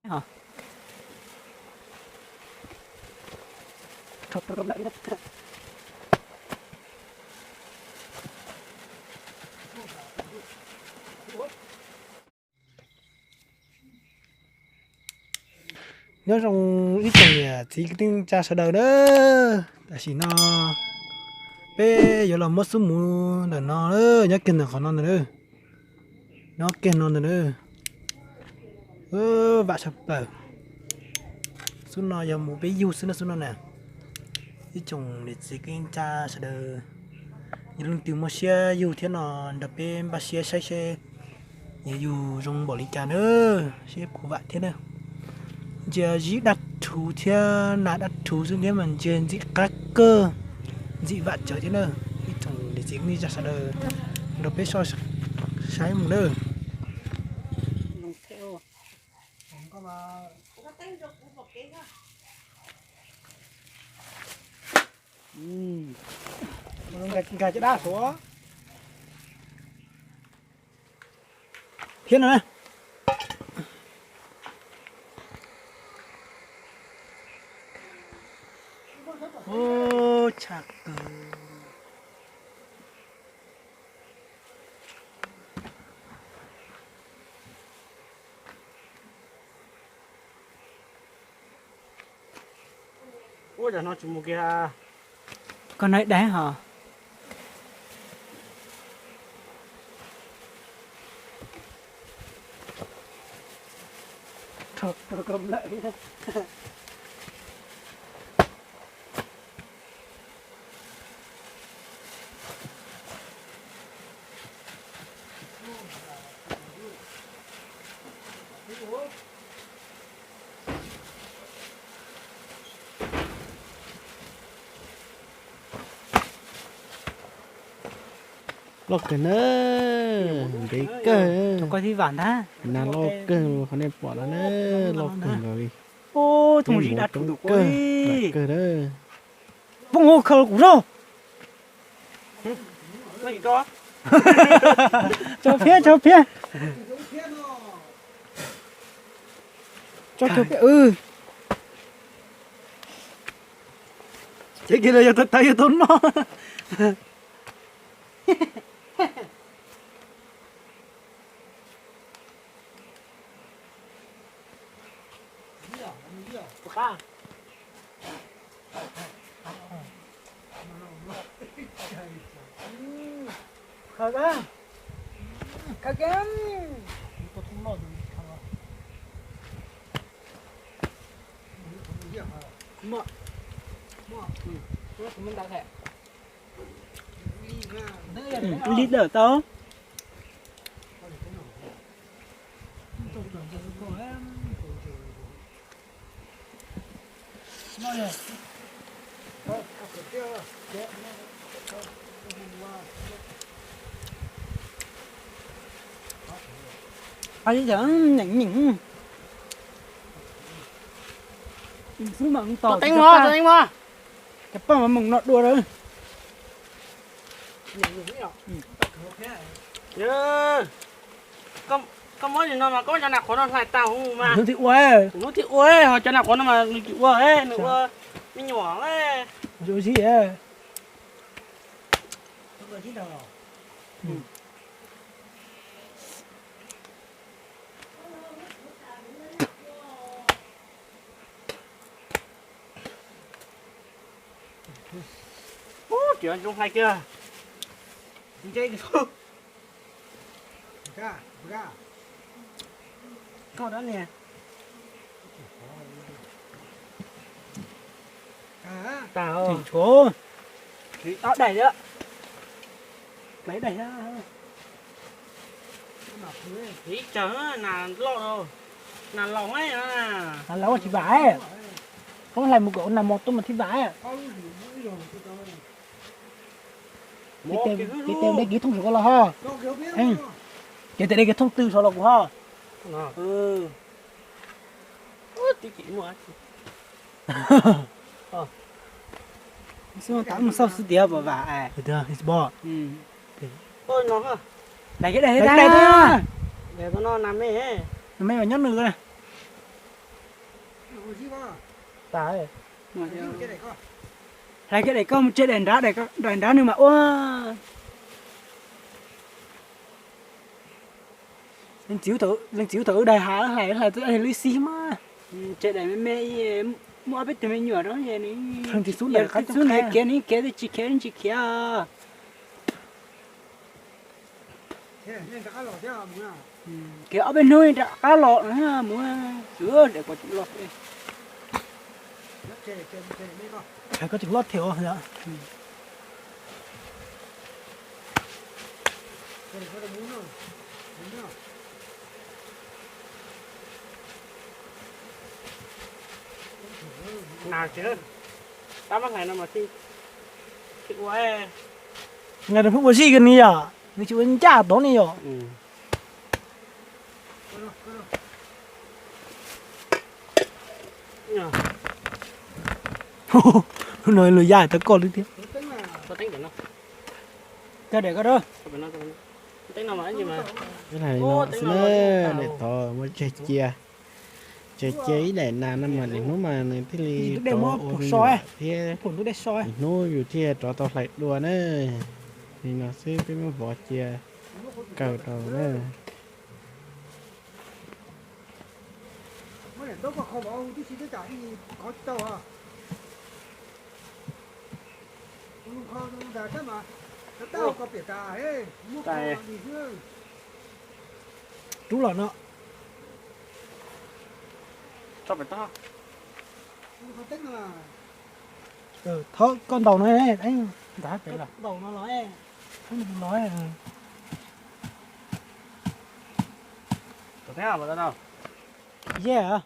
Nyob zoo ib tsoom niam txiv kwv tij neej tsa sawv daws na, tam sim no peb yuav los muab xub mus ntawm no, nyob kiag ntawm qhov no ntawm na, nyob kiag no ntawm na. Vam tshaj plaws. Xub no yog mus peb yug xwb na, xub no na. Ib tsoom niam txiv kwv tij neej tsa sawv daws, yog leej twg muaj siab yug thiab no nrog peb npaj siab saib seb yuav yug zoo npaum li cas na, seb puas vam thiab na. Ntsia zib dab rhuv thiab nas dab rhuv xwb thiab mas ntsia ntxim qab kawg, ntxim vam tsawv thiab na. Ib tsoom niam txiv kwv tij neej tsa sawv daws, nrog peb soj saib mus na. Nkag caj dab suav thiab no na. Ub, tshaj kawg. Ua cas no tsis mus kiag? Koj no ib daig hos. Loj kawg na, ntev kawg. Nas loj kawg qhov nej pom no na, loj kawg nkaus li. Thooj zib dab rhuv kawg na. Poob hauv khaws los kuv zog. Tso phiab, tso phiab. Tso phiab, tso phiab. Ces kiag los yog tawv tawv yog tau noj. Khaws, khaws kiag. Ib lib dawm tau. Nyeem nyeem. Teeb mog, teeb mog. Cov poj mas mus no dua lawm. Koj muab no mas koj muab cov nas qhuav no hlais tag huv mas. Hnub thib ua, hnub thib ua ho cov nas qhuav no mas nws tsis ua, nws ua me nyuam. Ub, tsis zoo hlais kiag. Ntse kiag. Koj dab niag. Tag, tsis tshuav. Ob daim thiab. Ib daim thiab. Ib tsawg nas loj, nas laus, nas laus tsis vam. Koj hlais mus kom nas mos tuaj mas thiaj vam. Ces tes de kiv thooj saum ko los ho. Ces tes de kiv thooj tw saud los kuv ho. Xauj xwb tias pom vam es. Hlais kiag daim thiab. Nas me, nas me nyob nws. Tas. Hlais kiag daim koj mus tseg daim nrad, daim nrad nws mas ua. Leej txiv thaum wb daig hav hlais hlais txog li xib mas. Tseg daim me me, muaj ob peb tug me nyuam rau es nws xub ntiag kiag nws kev tsis khiav tsis khiav. Kiag ob peb hnub rov qab los mus. Koj tseem loj thiab os. Nws pheej ua zij kiag ni yom, nws tsis ua ncaj tod ni yom. No lus ya tau koj lub thiab. Ib daim no xwb na, daim tod muab tseg cia. Tseg cia ib daim nas no mas lwm hnub mas nws thiaj li rov ua me nyuam thiab. Lwm hnub yus thiaj rov tau hlais dua na. Li no xwb peb muab vov cia kaw rau na. Rub los no. Thov koj ntaus no, ntaus no los, los. Yej.